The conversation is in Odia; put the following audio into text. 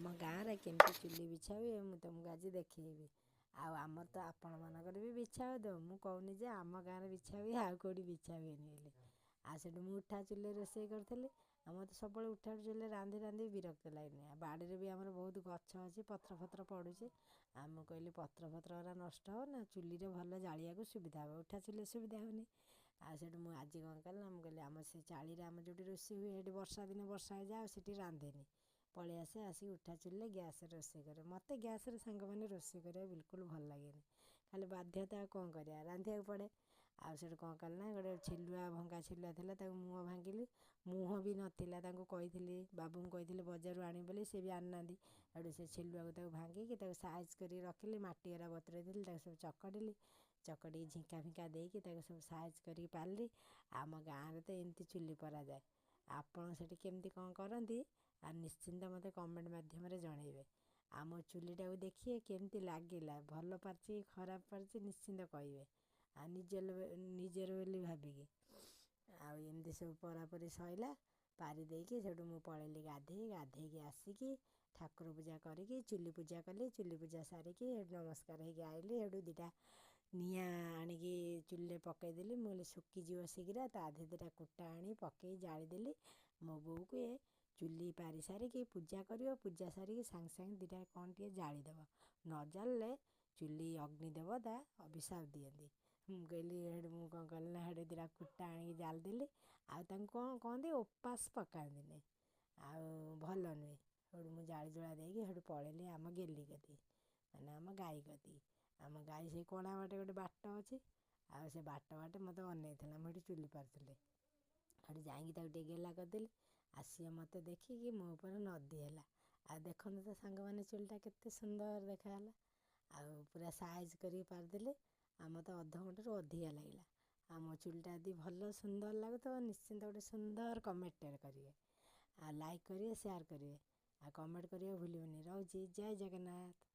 ଆମ ଗାଁରେ କେମିତି ଚୁଲି ବିଛା ହୁଏ ମୁଁ ତୁମକୁ ଆଜି ଦେଖେଇବି। ଆଉ ଆମର ତ ଆପଣମାନଙ୍କର ବି ବିଛା ହେଉଥିବ। ମୁଁ କହୁନି ଯେ ଆମ ଗାଁରେ ବିଛା ହୁଏ ଆଉ କେଉଁଠି ବିଛା ହୁଏନି ବୋଲି। ଆଉ ସେଇଠୁ ମୁଁ ଉଠା ଚୁଲିରେ ରୋଷେଇ କରୁଥିଲି। ଆଉ ମୋତେ ସବୁବେଳେ ଉଠା ଚୁଲିରେ ରାନ୍ଧି ରାନ୍ଧି ବିରକ୍ତ ଲାଗିଲାଣି। ଆଉ ବାଡ଼ିରେ ବି ଆମର ବହୁତ ଗଛ ଅଛି, ପତ୍ର ଫତ୍ର ପଡ଼ୁଛି। ଆଉ ମୁଁ କହିଲି ପତ୍ର ଫତ୍ର ଗୁରା ନଷ୍ଟ ହେବ ନା, ଚୁଲିରେ ଭଲ ଜାଳିବାକୁ ସୁବିଧା ହେବ, ଉଠା ଚୁଲିରେ ସୁବିଧା ହେଉନି। ଆଉ ସେଇଠୁ ମୁଁ ଆଜି କ'ଣ କଲି ନା, ମୁଁ କହିଲି ଆମ ସେ ଚାଳିରେ ଆମର ଯେଉଁଠି ରୋଷେଇ ହୁଏ ସେଇଠି ବର୍ଷା ଦିନେ ବର୍ଷା ହେଇଯାଏ, ଆଉ ସେଠି ରାନ୍ଧେନି। ପଳେଇ ଆସେ, ଆସିକି ଉଠା ଚୁଲିରେ ଗ୍ୟାସ୍ରେ ରୋଷେଇ କରେ। ମୋତେ ଗ୍ୟାସ୍ରେ ସାଙ୍ଗମାନେ ରୋଷେଇ କରିବାକୁ ବିଲକୁଲ ଭଲ ଲାଗେନି। ଖାଲି ବାଧ୍ୟତା, ଆଉ କ'ଣ କରିବା, ରାନ୍ଧିବାକୁ ପଡ଼େ। ଆଉ ସେଇଠୁ କ'ଣ କଲି ନା, ଗୋଟେ ଛିଲୁଆ ଭଙ୍ଗା ଛିଲୁଆ ଥିଲା, ତାକୁ ମୁହଁ ଭାଙ୍ଗିଲି। ମୁହଁ ବି ନଥିଲା, ତାଙ୍କୁ କହିଥିଲି, ବାବୁଙ୍କୁ କହିଥିଲି ବଜାରରୁ ଆଣିବେ ବୋଲି, ସେ ବି ଆଣିନାହାନ୍ତି। ସେଇଠୁ ସେ ଛିଲୁଆକୁ ତାକୁ ଭାଙ୍ଗିକି ତାକୁ ସାଇଜ୍ କରିକି ରଖିଲି। ମାଟି ଗୁରା ବତୁରେଇ ଥିଲି, ତାକୁ ସବୁ ଚକଟିଲି। ଚକଟିକି ଝିଙ୍କା ଫିଙ୍କା ଦେଇକି ତାକୁ ସବୁ ସାଇଜ୍ କରିକି ପାରିଲି। ଆମ ଗାଁରେ ତ ଏମିତି ଚୁଲି ପରାଯାଏ। ଆପଣ ସେଠି କେମିତି କ'ଣ କରନ୍ତି ଆଉ ନିଶ୍ଚିନ୍ତ ମୋତେ କମେଣ୍ଟ ମାଧ୍ୟମରେ ଜଣାଇବେ। ଆଉ ମୋ ଚୁଲିଟାକୁ ଦେଖିବେ କେମିତି ଲାଗିଲା, ଭଲ ପାରିଛି ଖରାପ ପାରିଛି ନିଶ୍ଚିନ୍ତ କହିବେ, ଆଉ ନିଜ ନିଜର ବୋଲି ଭାବିକି। ଆଉ ଏମିତି ସବୁ ପରାପରି ସଇଲା। ପାରି ଦେଇକି ସେଇଠୁ ମୁଁ ପଳେଇଲି ଗାଧେଇ। ଗାଧେଇକି ଆସିକି ଠାକୁର ପୂଜା କରିକି ଚୁଲି ପୂଜା କଲି। ଚୁଲି ପୂଜା ସାରିକି ସେଇଠୁ ନମସ୍କାର ହେଇକି ଆଇଲି। ସେଇଠୁ ଦୁଇଟା ନିଆଁ ଆଣିକି ଚୁଲିରେ ପକାଇଦେଲି। ମୁଁ କହିଲି ଶୁଖିଯିବ ଶୀଘ୍ର। ତା ଦେହରେ ଦୁଇଟା କୁଟା ଆଣି ପକାଇ ଜାଳିଦେଲି। ମୋ ବୋଉ କୁହେ, ଚୁଲି ପାରି ସାରିକି ପୂଜା କରିବ, ପୂଜା ସାରିକି ସାଙ୍ଗେ ସାଙ୍ଗେ ଦୁଇଟା କ'ଣ ଟିକେ ଜାଳିଦେବ, ନ ଜାଳିଲେ ଚୁଲି ଅଗ୍ନି ଦେବତା ଅଭିଶାପ ଦିଅନ୍ତି। ମୁଁ କହିଲି, ସେଇଠୁ ମୁଁ କ'ଣ କଲି ନା, ସେଇଠୁ ଦୁଇଟା କୁଟା ଆଣିକି ଜାଳିଦେଲି। ଆଉ ତାଙ୍କୁ କ'ଣ କହନ୍ତି, ଉପାସ ପକାନ୍ତିନି, ଆଉ ଭଲ ନୁହେଁ। ସେଇଠୁ ମୁଁ ଜାଳି ଜୁଳା ଦେଇକି ସେଇଠୁ ପଳେଇଲି ଆମ ଗେଲି କତିକି, ମାନେ ଆମ ଗାଈ କତିକି। ଆମ ଗାଈ ସେଇ କଣା ବାଟେ ଗୋଟେ ବାଟ ଅଛି, ଆଉ ସେ ବାଟ ବାଟେ ମୋତେ ଅନେଇଥିଲା। ମୁଁ ସେଇଠି ଚୁଲି ପାରୁଥିଲି। ସେଇଠୁ ଯାଇକି ତାକୁ ଟିକେ ଗେଲା କରିଦେଲି, ଆଉ ସିଏ ମୋତେ ଦେଖିକି ମୋ ଉପରେ ନଦି ହେଲା। ଆଉ ଦେଖନ୍ତୁ ତ ସାଙ୍ଗମାନେ, ଚୁଲିଟା କେତେ ସୁନ୍ଦର ଦେଖାଗଲା। ଆଉ ପୁରା ସାଇଜ୍ କରିକି ପାରିଦେଲି। ଆଉ ମୋତେ ଅଧଘଣ୍ଟାରୁ ଅଧିକା ଲାଗିଲା। ଆଉ ମୋ ଚୁଲିଟା ଯଦି ଭଲ ସୁନ୍ଦର ଲାଗୁଥିବ, ନିଶ୍ଚିନ୍ତ ଗୋଟେ ସୁନ୍ଦର କମେଣ୍ଟଟେ କରିବେ, ଆଉ ଲାଇକ୍ କରିବେ, ସେୟାର କରିବେ, ଆଉ କମେଣ୍ଟ କରିବାକୁ ଭୁଲିବେନି। ରହୁଛି, ଜୟ ଜଗନ୍ନାଥ।